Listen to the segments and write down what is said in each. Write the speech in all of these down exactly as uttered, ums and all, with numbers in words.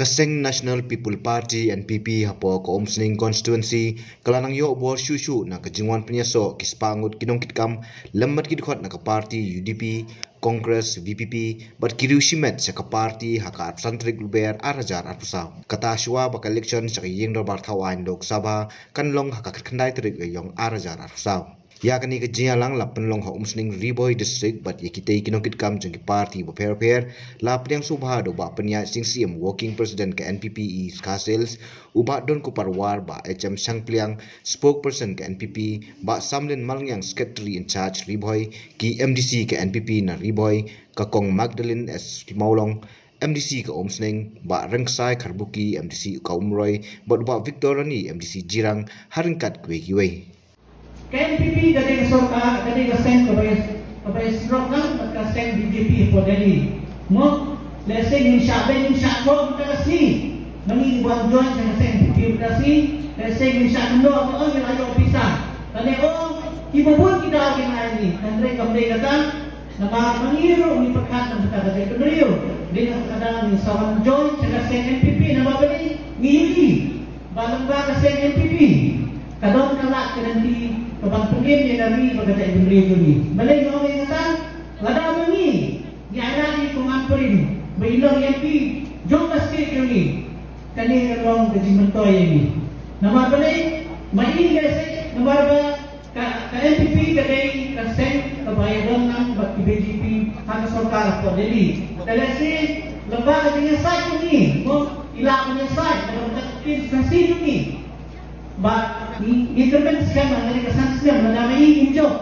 Seng National People Party, N P P, hapoh ka Umsning constituency ka la nang ïoh bor shuh shuh na ka jingwan pynïasoh ki spah ngut ki nongkitkam lem bad ki dkhot na ka party U D P, Congress, V P P bad ki riew shimet sha ka party ha ka arphew san tarik Lber ar hajar arphew saw. Kata shuwa ba ka election sha ka ïing dorbar thaw aiñ Lok Sabha kan long ha ka khatkhyndai tarik Rymphang ar hajar arphew saw. Ïa kane ka jingïalang la pynlong ha Umsning, Ri Bhoi District, bad ïa kitei ki nongkitkam jong ki party bapher bapher la pdiang sngewbha da u Bah Pynïaid Sing Syiem, Working President ka N P P East Khasi Hills, u Bah Donkupar War, Bah H M Shangpliang, Spokesperson ka N P P, Bah Samlin Malngiang, Secretary in Charge Ri Bhoi, ki M D C ka N P P na Ri Bhoi, ka Kong Magdalene S Mawlong, M D C ka Umsning, Bah Ryngasai Kharbuki, M D C ka Umroi, bad u Bah Victor Rani, M D C Jirang, ha ryngkat kiwei kiwei. Ka N P P ka dei ka sorkar, ka dei ka seng kaba, kaba ïasyrok lang bad ka seng B J P hapoh Delhi. Mo, lehse ngin shah beh ngin shah khot mynta ka sngi. Ma ngi ngi wan join sha ka seng N P P mynta ka sngi. Lehse ngin shah kynnoh ba ong ngi la ïoh pisa. Lane ong kiba bun ki daw kin ai ngi. Hynrei kam dei kata. Namar ma ngi ruh ngi pyrkhat na ka bynta ka jaitbynriew. Dei na kata ka daw ngin sa wan join sha ka seng N P P namar balei ngi ïohi ba lyngba ka seng N P P ka don ka lad ka lynti ka ban pynïeng ïa ka ri bad ka jaitbynriew jong ngi. Balei nga ong ïa kata? Lada ma ngi ngi ailad ïa i Kong Ampareen ba i long M P jong ka state jong ngi, kane ka long ka jingmyntoi ïa ngi. Namar balei? Ma i ngi lehse namar ba ka, ka N P P ka dei ka seng kaba ïadon lang bad ki B J P ha ka sorkar hapoh Delhi. Te lehse lyngba ka jingïasaid jong ngi, mo, i la ka jingïasaid ka dei ka ktien Khasi jong ngi. Ba ngi, ngi kyrmen skhem ha kane ka san snem lada ma i ngin jop,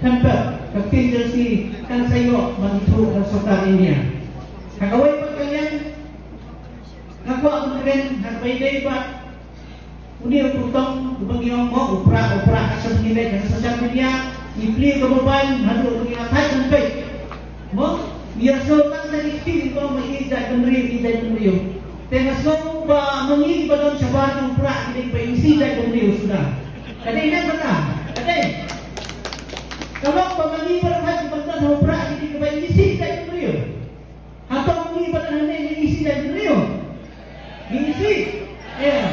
kan pep ka ktien Khasi kan sa ïoh ban ithuh ha ka sorkar India. Ha kawei pat ka liang, nga kwah ban kren ha kaba ïadei bad une u kyrtong uba ngi ong mo, u Prah, u Prah, ha ka social media, ngi plie kaba bang haduh ba ngi la thait ban peit. Mo, ngi ïa sngew tang da ki kti ki ong ba i jaitbynriew, i jaitbynriew. Te nga sngew ba ma ngi kiba don shabar jong u Prah ki dei ba i shi jaitbynriew suda. Ka dei ne kata? Ka dei. Ka long ba ma ngi ba la thait ban don ha u Prah ki dei ba i shi jaitbynriew. Hato ngi ba la nang ngi shi jaitbynriew? Ngi shi. Eh.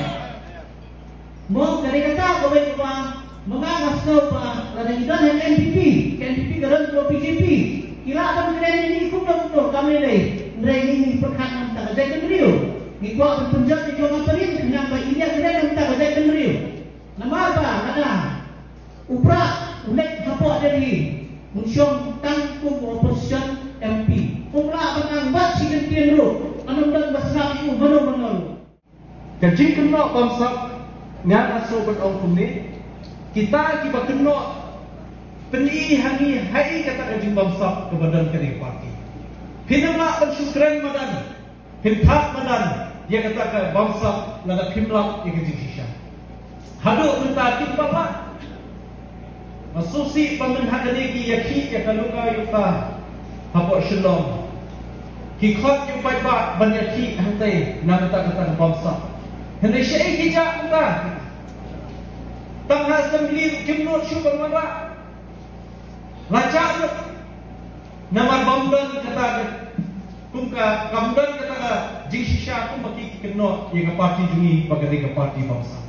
Mo, ka dei kata kawei kaba ma nga nga sngew ba lada ngi don ha N P P, ka N P P ka don ka B J P, ki lah ban kren ïa ngi kumno kumno, kam lei lei. Hynrei ngi ngi pyrkhat na ka bynta ka jaitbynriew. Ngi kwah ban pynjot ïa ka Ampareen khnang ba i ïa kren na ka bynta ka jaitbynriew. Namar ba lada u Prah u leit hapoh Delhi, un shong tang kum u opposition M P, um lah ban nang bat shi kyntien ruh, kan ym don ba sngap ïa u mano mano ruh. Ka jingkynnoh bamsap, nga nga sngew ban ong kumne, kita kiba kynnoh, pyni ha ngi ha i kata ka jingbamsap kaba don kane ka party. Phin ym lah ban shu kren madan, phin thad madan ïa kata ka bamsap lada phim lap ïa ka jingshisha. Haduh mynta kim pat lah. Nga sngewsih ba mynta ha kane ki ïakhih ïa ka Lokayukta hapoh Shillong, ki khot ïa u paidbah ban ïakhih hangtei na kata kata ka bamsap. Hynrei shaei ki jah mynta? Tang ha Assembly ruh kim nud shuh ban wanrah. La jah lut. Namar bym don kata ka, kum ka, kam don kata ka jingshisha kum ba ki kynnoh ïa ka party jong ngi ba ka dei ka party bamsap.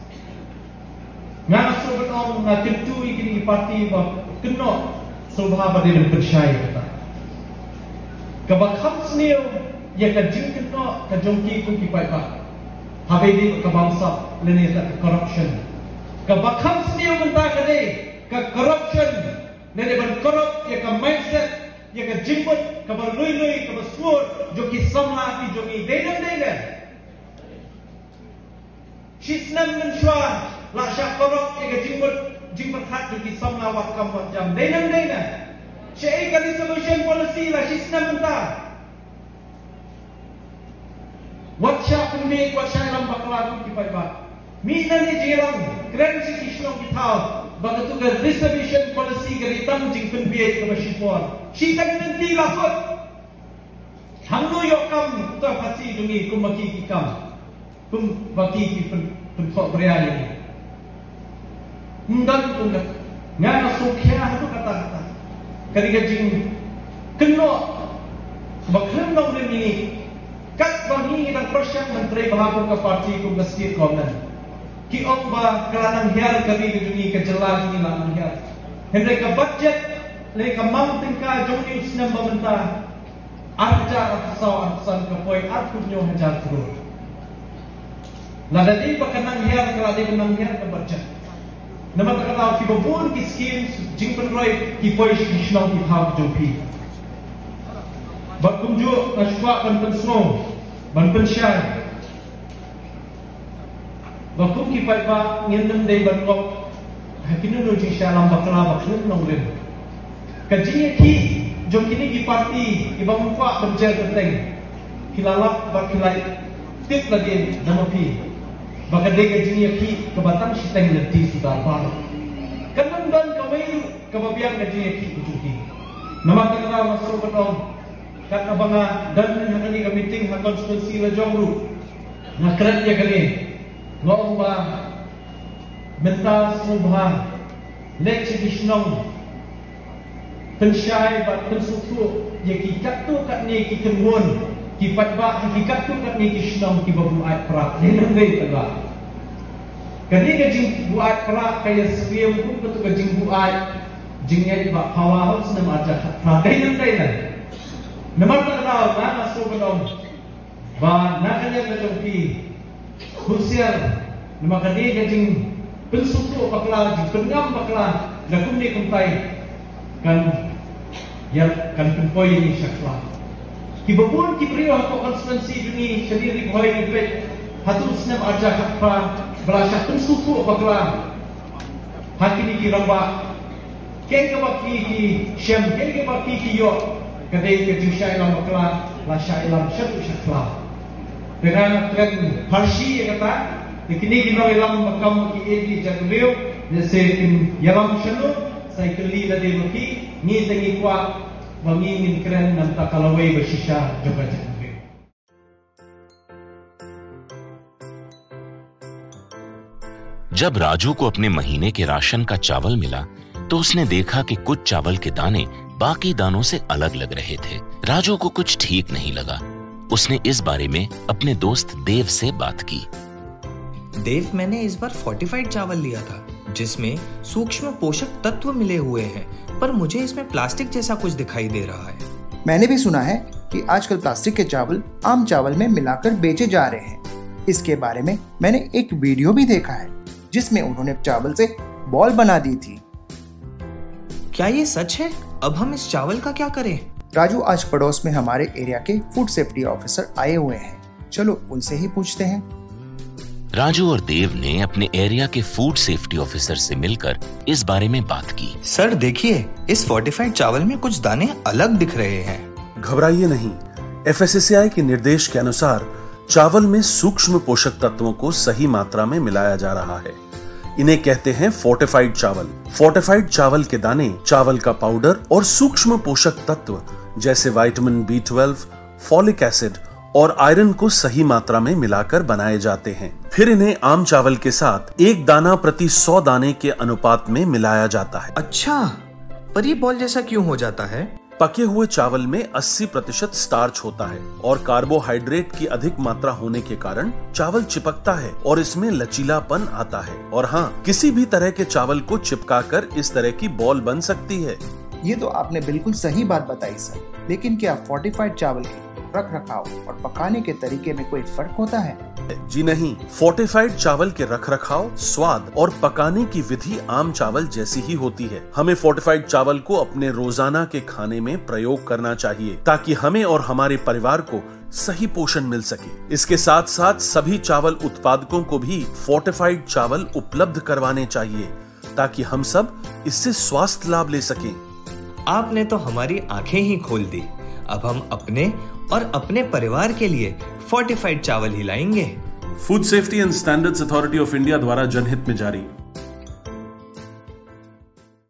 Nga nga sngewbha ban ong, nga kyntu ïa kine ki party ba kynnoh sngewbha ba dei ban pynshai ïa kata. Kaba kham sniew ïa ka jingkynnoh ka jong ki kum ki paidbah, haba ïadei bad ka bamsap lane ka corruption. Kaba kham sniew mynta ka dei ka corruption. Lane ban corrupt ïa ka mindset, ïa ka jingmut kaba lui lui, kaba shlur jong ki samla ki jong ngi. Dei ne ym dei ne? Shisnem mynshuwa la shah corrupt ïa ka jingmut jingpyrkhat jong ki samla wad kam wad jam. Dei ne ym dei ne? Shaei ka reservation policy la shisnem mynta? Wat shah pynbieit, wat shah ïalam bakla kum ki paidbah. Mih na ne jingïalang, kren sha ki shnong ki thaw ba katu ka reservation policy ka dei tang jingpynbieit kaba shipor. Shi tang lynti la kut. Hangno ïoh kam uta Khasi jong ngi kum ba ki ki kam, kum ba ki ki pyn, pynthoh bria ïa ngi? Ym don kum kata. Nga nga sngewkhia haduh katta katta. Ka dei ka jingkynnoh ba khlem nongrim ïa ngi. Katba Ngi dang pyrshang ban trei bha kum ka party, kum ka state government. Ki ong ba ka la nang hiar ka ri ka jong ngi, ka jylla jong ngi la nang hiar. Hynrei ka budget lane ka mang tyngka jong ngi u snem ba mynta, ar hajar arphew saw arphew san, ka poi arphew hynñiew hajar klur. Lada dei ba ka nang hiar, ka la dei ba nang hiar ka budget. Namar kata ka daw kiba bun ki schemes jingpynroi ki poi sha ki shnong ki thaw ki jong phi. Bad kumjuh nga shu kwah ban pynsngew, ban pynshai ba kum ki paidbah ngin ym dei ban ngop ha kino kino jingshah ïalam bakla ba khlem nongrim. Ka jingïakhih jong kine ki party kiba ym kwah ban jer kyrteng, ki la lap bad ki la tip lade na ma phi ba ka dei ka jingïakhih kaba tang shiteng lynti suda baroh. Kan ym don kawei ruh kaba biang ka jingïakhih ka jong ki. Namar kata ka daw nga sngewbha ban ong, katba nga don ha kane ka meeting ha constituency la jong ruh, nga kren ïa kane, nga ong ba mynta sngewbha leit sha ki shnong, pynshai bad pynsngewthuh ïa ki katto katne ki kynhun ki paidbah ha ki katto katne ki shnong kiba buaid pra. Dei ne ym dei paidbah? Kane ka jingbuaid pra ka ïa syriem kum kato ka jingbuaid jingngeit ba pawa ha u snem ar hajar khatphra. Dei ne ym dei? Namar kata ka daw nga sngewbha ban ong ba na ka liang ka jong phi, husiar, namar kane ka jingpynsngewthuh bakla, jingpynngam bakla na kumne kumtai kan ïa, kan pynpoi ïa ngi sha khlaw. Kiba bun ki briew ha ka constituency jong ngi sha Ri Bhoi ngi peit hato u snem ar hajar khatphra ba la shah pynsngewthuh bakla ha kine ki rangbah. Kaei kaba ki, ki shem, kaei kaba ki, ki ïoh, ka dei ka jingshah ïalam bakla, la shah ïalam shaduh sha khlaw. Te nga kren pharshi ïa kata, te kine ki nongïalam ba kam ki A D J W, lehse kin ïalam shano, sa ïa kylli lade ma ki, ngi te ngi kwah ba ngi ngin kren na bynta ka lawei ba shisha jong ka jaitbynriew. जब राजू को अपने महीने के राशन का चावल मिला, तो उसने देखा कि कुछ चावल के दाने बाकी दानों से अलग लग रहे थे। राजू को कुछ ठीक नहीं लगा। उसने इस बारे में अपने दोस्त देव से बात की। देव, मैंने इस बार फोर्टिफाइड चावल लिया था, जिसमें सूक्ष्म पोषक तत्व मिले हुए हैं, पर मुझे इसमें प्लास्टिक जैसा कुछ दिखाई दे रहा है। मैंने भी सुना है कि आजकल प्लास्टिक के चावल आम चावल में मिलाकर बेचे जा रहे हैं। इसके बारे में मैंने एक वीडियो भी देखा है, जिसमें उन्होंने चावल से बॉल बना दी थी। क्या ये सच है? अब हम इस चावल का क्या करें? राजू, आज पड़ोस में हमारे एरिया के फूड सेफ्टी ऑफिसर आए हुए हैं, चलो उनसे ही पूछते हैं। राजू और देव ने अपने एरिया के फूड सेफ्टी ऑफिसर से मिलकर इस बारे में बात की। सर, देखिए, इस फोर्टिफाइड चावल में कुछ दाने अलग दिख रहे हैं। घबराइए नहीं, एफएसएसएआई के निर्देश के अनुसार चावल में सूक्ष्म पोषक तत्वों को सही मात्रा में मिलाया जा रहा है। इन्हें कहते हैं फोर्टिफाइड चावल। फोर्टिफाइड चावल के दाने, चावल का पाउडर और सूक्ष्म पोषक तत्व जैसे vitamin B twelve, folic acid और आयरन को सही मात्रा में मिलाकर बनाए जाते हैं। फिर इन्हें आम चावल के साथ एक दाना प्रति सौ दाने के अनुपात में मिलाया जाता है। अच्छा, पर ये बॉल जैसा क्यों हो जाता है? पके हुए चावल में अस्सी प्रतिशत स्टार्च होता है और कार्बोहाइड्रेट की अधिक मात्रा होने के कारण चावल चिपकता है और इसमें लचीलापन आता है। और हाँ, किसी भी तरह के चावल को चिपकाकर इस तरह की बॉल बन सकती है। ये तो आपने बिल्कुल सही बात बताई सर, लेकिन क्या फोर्टिफाइड चावल के रख रखाव और पकाने के तरीके में कोई फर्क होता है? जी नहीं, फोर्टिफाइड चावल के रखरखाव, स्वाद और पकाने की विधि आम चावल जैसी ही होती है। हमें फोर्टिफाइड चावल को अपने रोजाना के खाने में प्रयोग करना चाहिए, ताकि हमें और हमारे परिवार को सही पोषण मिल सके। इसके साथ साथ सभी चावल उत्पादकों को भी फोर्टिफाइड चावल उपलब्ध करवाने चाहिए, ताकि हम सब इससे स्वास्थ्य लाभ ले सकें। आपने तो हमारी आंखें ही खोल दी। अब हम अपने और अपने परिवार के लिए फोर्टिफाइड चावल ही लाएंगे। Food Safety and Standards Authority of India द्वारा जनहित में जारी।